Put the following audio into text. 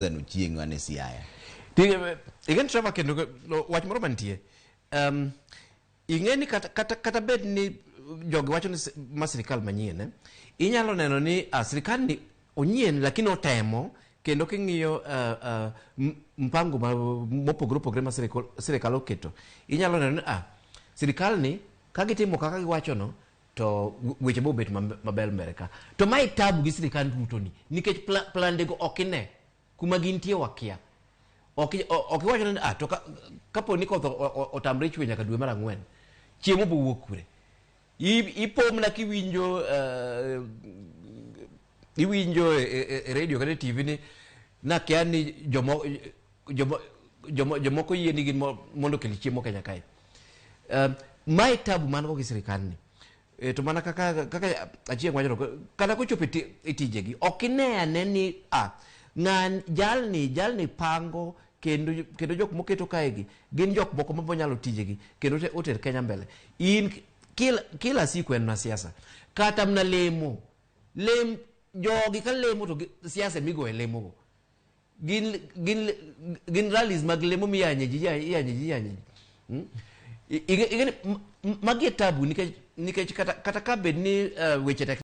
Than Ochieng ane Siaya. Ing'e ni Trevor, kendo wach moro mantie, ing'e ni kata bed ni jogi wacho ni ma sirikal manyien, inyalo neno ni sirikal ni onyien, lakini otemo. Kendo king'iyo mpango ma mopogore opogore ma sirikal oketo, inyalo neno ni sirikal ni ka gitimo kaka giwacho no, to weche bo bet maber mbele ka. To mae tabu gi sirikal Ruto ni nikech plande go ok ine kuma gintie, wakia. Ok iwacho ni to kapo ni koth otamre chwe nyaka dwe mar 4, chiemo bo wuok kure? Ipomna kiwinjo iwinjo e radio kata e TV ni nakia ni jomoko yie ni gin mondo okel chiemo Kenya kae. Mae tabu man go gi sirikal ni. To mana kaka Achieng wacho no, kata kochopo e tijegi, ok ine ane ni ng'an jalni pango kendo jok moketo kaegi gin jok moko mabonyalo tijegi kendo oter Kenya mbele. In kila siku en na siasa, kata mana lemo lem jogi ka lemo to siasa migo e lemo go gin rallies mag lemo miyanye ji, iyanye ji, iyanye ji. Magi e tabu nikech kata ka bed ni weche tek.